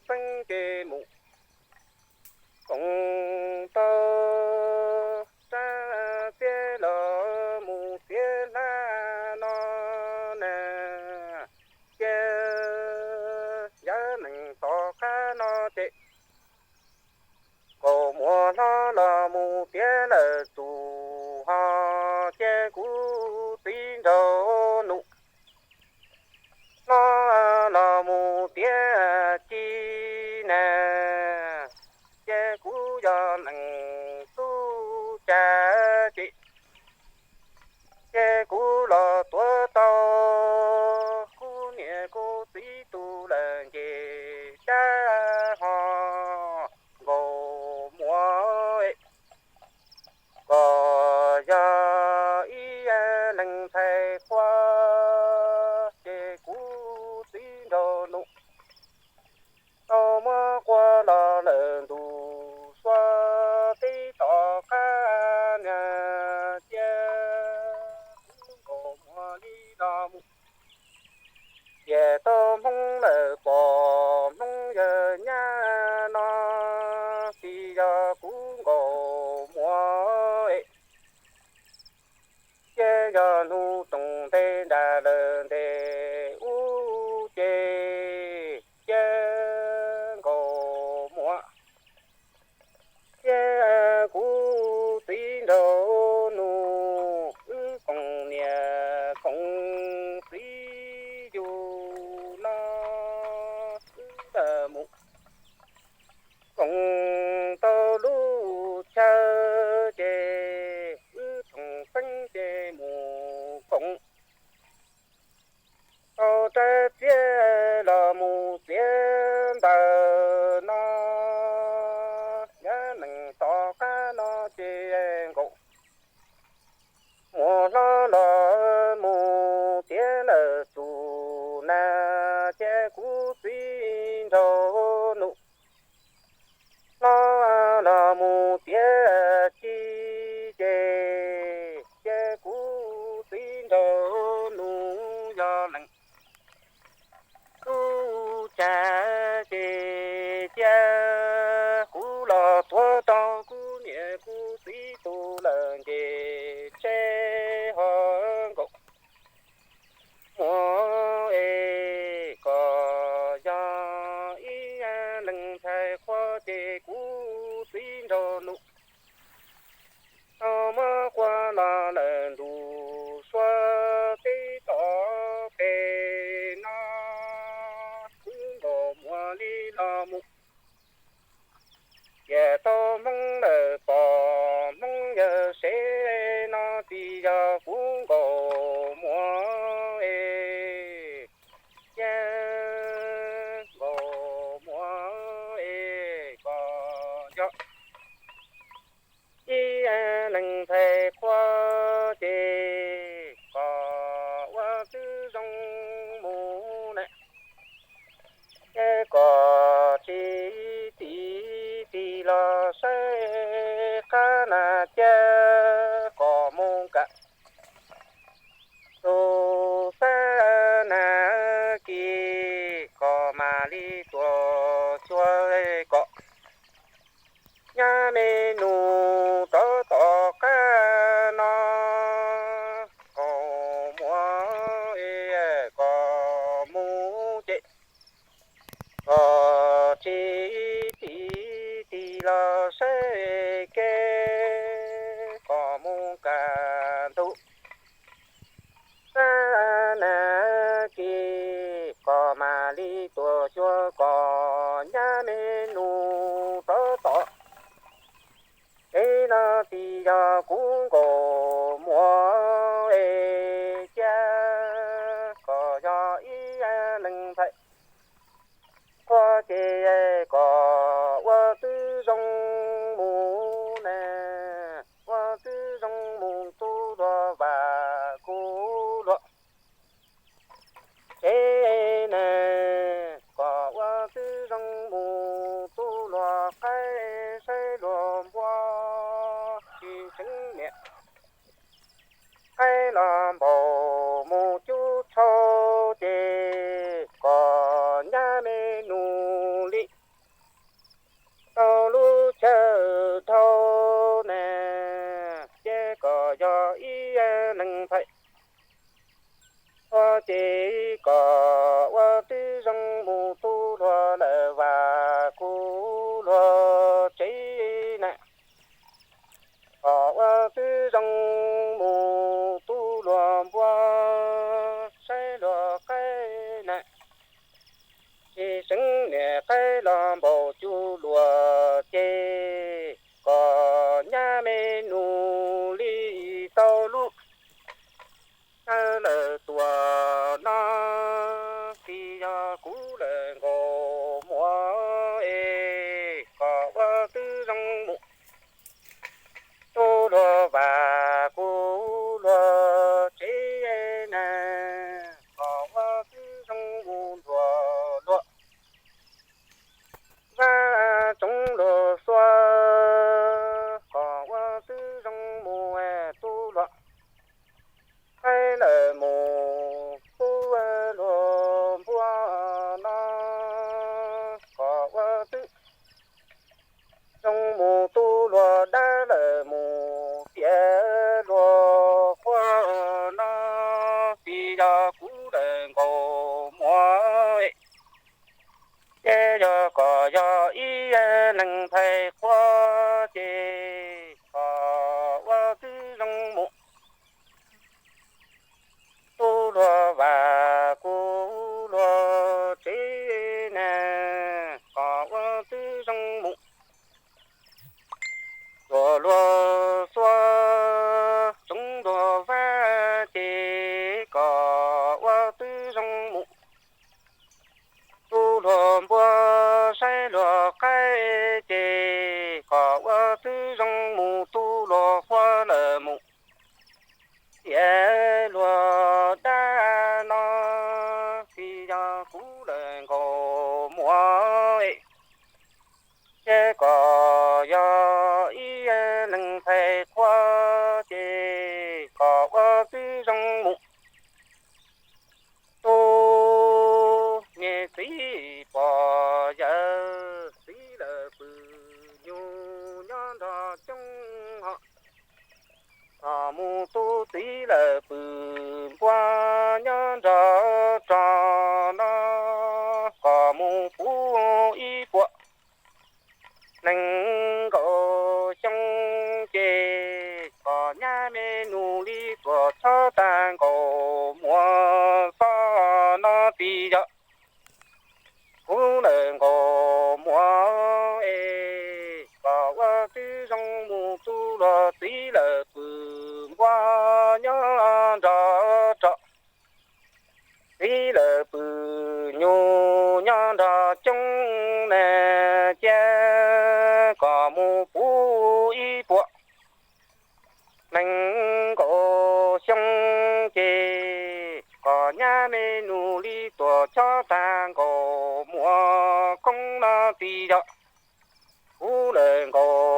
xeeb ces mus koom tau sab txiab los mus txiav hlab no na. Cia yawg nees tom qab no ces Nkauj Muas hlob los mus tiav lawm txus ho cia kuv txiv nraug nus hlob los mus tiav ci na. Cia kuv yog nees tub cag ces cia kuv los tuav tau kuv niam kuv txiv tus lawm nce cab ho Nkauj Muas kom yog ib leeg ntxhais qhua ces kuv txiv nraug nus tau muab qua los lawm ntu sua teb tom qab na. Cia kuv Nkauj Muas li los mus tiam tau Hmoob lawm pom Hmoob yawg nyab no, tsis yog kuv Nkauj Muas es cia yog hnub toom nte nram lawm nte ub ces cia Nkauj Muas cia kuv txiv nraug nus wb koom niam koom txiv yus no wb mus koom tau lub chaw ces wb tsoom xeeb ces mus koom tau rab txiab los mus txiav ntawm no. Yawg nees tom qab no ces Nkauj Muas hlob los mus tiav lawm txus na, cia kuv txiv nraug nus hlob los mus tiav ci ces cia kuv txiv nraug nus yog leej tub cag ces cia kuv los tuav tau kuv niam kuv txiv tus lawm nce tsheb ho Nkauj Muas es kom yog ib leeg ntxhais qhua ces kuv txiv nraug nus tau muab qua los lawm ntu sua teb tom pem no. Kuv Nkauj Muas li los mus tiam tau Hmoob lawm pom Hmoob yawg sev no, tsis yog kuv Nkauj Muas es cia Nkauj Muas es kom yog ib leeg ntxhais qhua ces kom ua tib zoo mus na, ces kom tsis txim tig los saib qab na, cia kom mus kam tus xab nas kis kom mam li tuaj xyuas kom nyab me nus rov tom qab no. Nkauj Muas es kom mus ces kom tsis txim tig los saib kev kom mus kam tus xab nas kis kom mam li tuaj xyuas kom nyab me nus rov tom kev no, tsis yog kuv Nkauj Muas es cia kom yog ib leeg ntxhais qhua ces kom ua tib zoo mus na, ua tib zoo mus tub luag vam kuv luag tsev na, kom ua tib zoo mus tub luag qaib saib luag npua tsis tseev niam qaib los npaum mus cub tshau ces kom nyab me nus li mus tub hluas lawm, vam kuv hluas tsev na, kom ua tib zoo mus tub hluas npua saib hluas qaib na. Tsis seev niam qaib los npaum cuj luam ces kom nyab me nus li tau lub chaw lawm tuam no, tsis yog kuv lawm nkaus muam es kom ua tib zoo mus tub hluas vam kuv hluas tsev na, kom ua tib zoo mus ntuas luag vaj tsoov luag xuab, kom ua tib zoo mus tub hluas qaib lawm mus tub hluas npua no, kom ua tib zoo mus tub hluas dab lawm mus tiav hluas qhua no, tsis yog kuv lawm nkaus muam es, ces yog kom yog ib leeg ntxhais qhua ces kom ua tib zoo mus tub hluas vam kuv hluas tsev na, kom ua tib zoo mus ntuas luag xuab tsoov ntuas vaj ces kom ua tib zoo mus tub hluas npua saib hluas qaib ces kom ua tib zoo mus tub hluas qhua lawm mus tiav hluas dab no, tsis yog kuv lawm nkaus muam es, ces kom yog ib leeg ntxhais qhua ces kom ua tib zoo mus tub niag txiv pog yawm txiv lawm pw nyuj nyob nrog coob ho, kom mus tub txiv lawm pw npua nyob nrog rog no, kom mus puv ib puas nees nkaum xyoo ces kom nyab me nus li tuam tshob tag nkaus muam xob no, tsis yog kuv lawm nkaus muam es, kom ua tib zoo mus tub hluas txiv lawm pw npua nyob nrog rog, txiv lawm pw nyuj nyob nrog coob na, cia kom mus puv ib puas nees nkaum xyoo ces kom nyab me nus li tuam tshob tag nkaus muam koob no, tsis yog kuv lawm nkaus